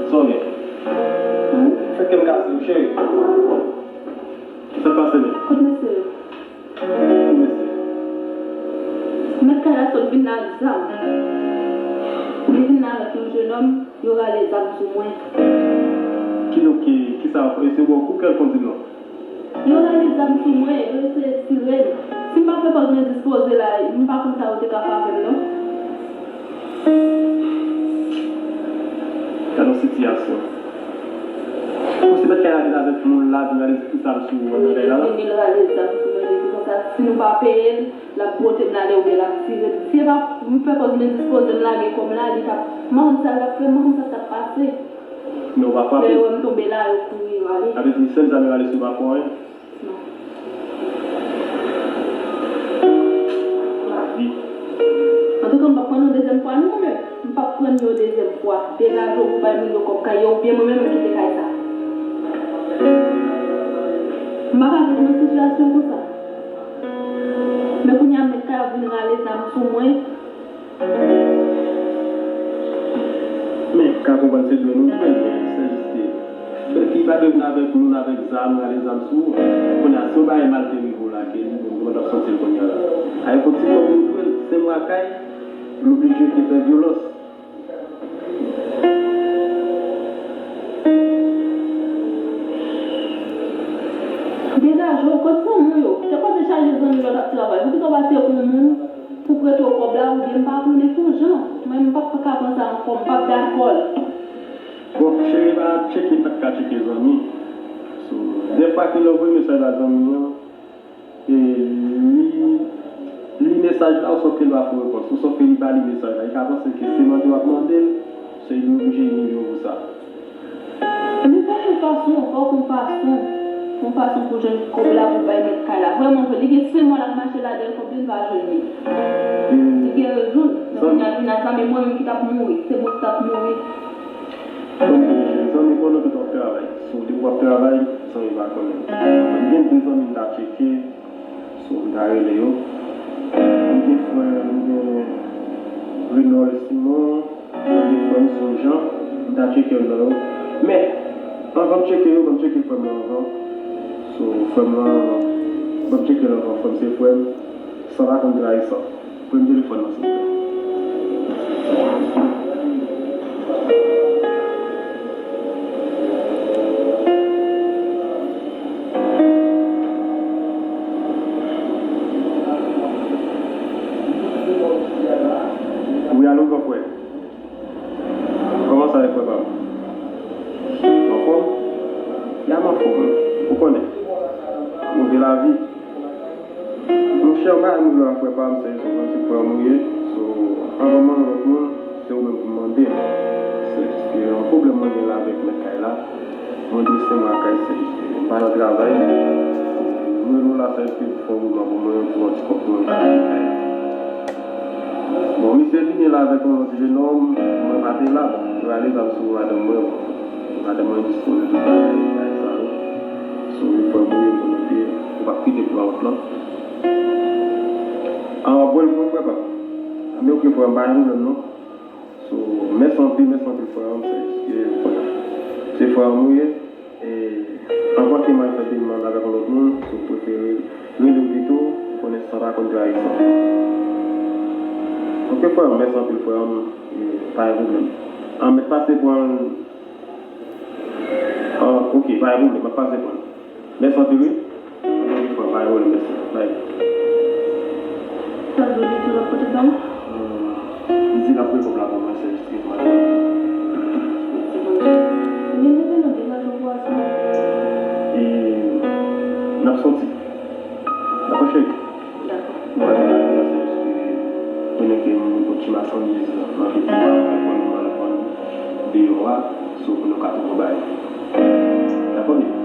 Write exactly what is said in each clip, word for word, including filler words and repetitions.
Sa w gen? Fè kè m kase w, cheri. Sa k pase menm? Kot mesye yo? Ki mesye? Mèt kay la sot vin la ak zam. Li vin la avèk yon jenòm, yo rale zam sou mwen. Kidonk, ki, kisa, e se bò kou kè l konn di non? Yo rale zam sou mwen, yo eseye tire m. Si m pa fè pòz mwen dispoze la, m pa konn sa yo te ka fè avè m non. Gad yon sitiyasyon. Kòmsi mèt kay la vin avèk moun la, vin rale zam sou ou anndan kay la la? Li vini, l rale zam sou mwen, li di konsa, si nou pa peye l, l ap bwote m n ale oubyen l ap tire m. Si e pa m fè pòz mwen dispoze m lage kò m la, li t ap, m pa konn sa l t ap fè, m pa konn sa k t ap pase. Men w pa frape? Lè yo wè m tonbe la, yo kouri, yo ale. Sa vle di sèl zam yo rale sou ou, pa fè w anyen? Non. Lavi. Antouka, m p ap pran yon dezyèm fwa non, mwen menm. M p ap pran yon dezyèm fwa. Degaje w pou bay moun yo kòb kay yo, oubyen mwen menm m kite kay sa. M pa ka viv nan sitiyasyon konsa. Men kounye a, mèt kay ap vin rale zam sou mwen. Men, m ka konprann se dwe nou jwenn, men se jis ke, bèl fi pa dwe vin avèk moun, avèk zam, rale zam sou ou. Kounye a, si yon bagay mal te rive w la, ke li menm, kòman l t ap santi l kounye a la? Avèk yon ti kòb nou dwe l, senk mwa kay, l oblije te fè vyolans. Degaje w, kot zanmi w yo? Te pote chaje zanmi lè w t ap travay. Poukisa w pa tire pou yon moun pou prete w kòb la oubyen m pa konnen ki jan. Mwen, m p ap ka pran sa ankò, m p ap dakò l. Bon, cheri, pa tcheke, pa t ka tcheke zanmi. So, dèfwa ke lè w voye mesaj ba zanmi an, e li li mesaj la, ou sòf ke li pa fè repons, ou sòf ke li pa li mesaj la, li ka panse ke se mande w ap mande l, se li oblije imilye w pou sa. Li fòk yon fason, fòk yon fason, yon fason pou jwenn kòb la pou bay mèt kay la. Vrèman vre, li gen senk mwa l ap mache la dèyè kòb li, li pa jwenn li. Li gen rezon l. Men kounye a l vin a sa, men mwen menm ki t ap mouri, se mwen ki t ap mouri. Donk, zanmi konnen ke w ap travay. So, depi w ap travay, zanmi pa konnen. M gen de zanmi m ta tcheke, so, m ta rele yo. M gen frè, m gen Renold Simon, m gen frè m Simon Jean, m ta tcheke youn nan yo. Men, anvan m tcheke yo, ban m tcheke frè m lan anvan. So, frè m lan, ban m tcheke l anvan, frè m se frè m. San pa konn trayisan. Premye telefòn nan, silvouplè. Wi, alo, gran frè. Kòman sa ye, frè pa m? Anfòm? Ya, m anfòm, wi. Ou konnen. Move lavi. Monchè, yon bagay m vle w a, frè pa m, se yon ti frè m ou ye. So, anvan m mande lòt moun, se ou menm pou m mande. Se jis ke yon pwoblèm mwen gen la avèk mèt kay la. Mwen dwe senk mwa kay, se jis ke m pa nan travay. Mwen rele w la, se jis ke pou fè yon mouvman pou mwen, pou yon ti kòb pou mwen ka achte kay. Bon, misye vini la avèk yon lòt jenòm, mwen pa te la, bon, yo ale zam sou madanm mwen, bon, madanm mwen dispoze tout bagay, bagay sa yo. So, li fè m wi, m konnen ke ou p ap kite pou wout lan. An, w ap bwè l pou mwen, frè pa m? Men oke, frè m, pa gen pwoblèm non. So, mèsi anpil, mèsi anpil, frè m, se jis ke, se frè m ou ye. E, anvan ke m al fè demande avèk yon lòt moun, si w prefere rele m pito, ou konnen san pa konn trayisan. Oke, frè m, mèsi anpil, frè m, e, pa gen pwoblèm. An, mèt pase pran l. An, oke, pa gen pwoblèm, m ap pase pran l. Mèsi anpil, wi. Anpil fwa, pa gen pwoblèm, mèsi. Bay. Sa vle di tou lòt kote ban m? Hmm, li di l ap voye kòb la pou mwen, se jis ke m ale. Mèsi, bondye. Men nou te nan degaje w pou aswè. E, n ap soti. Dakò, cheri? Dakò. Nou pral nan lari a, se jis ke konnen ke m gon ti machandiz nan vil la, m pral vann, m pral vann deyò a, so pou nou ka tou pran bagay. Dakò, bebe?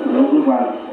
Donk, nou pral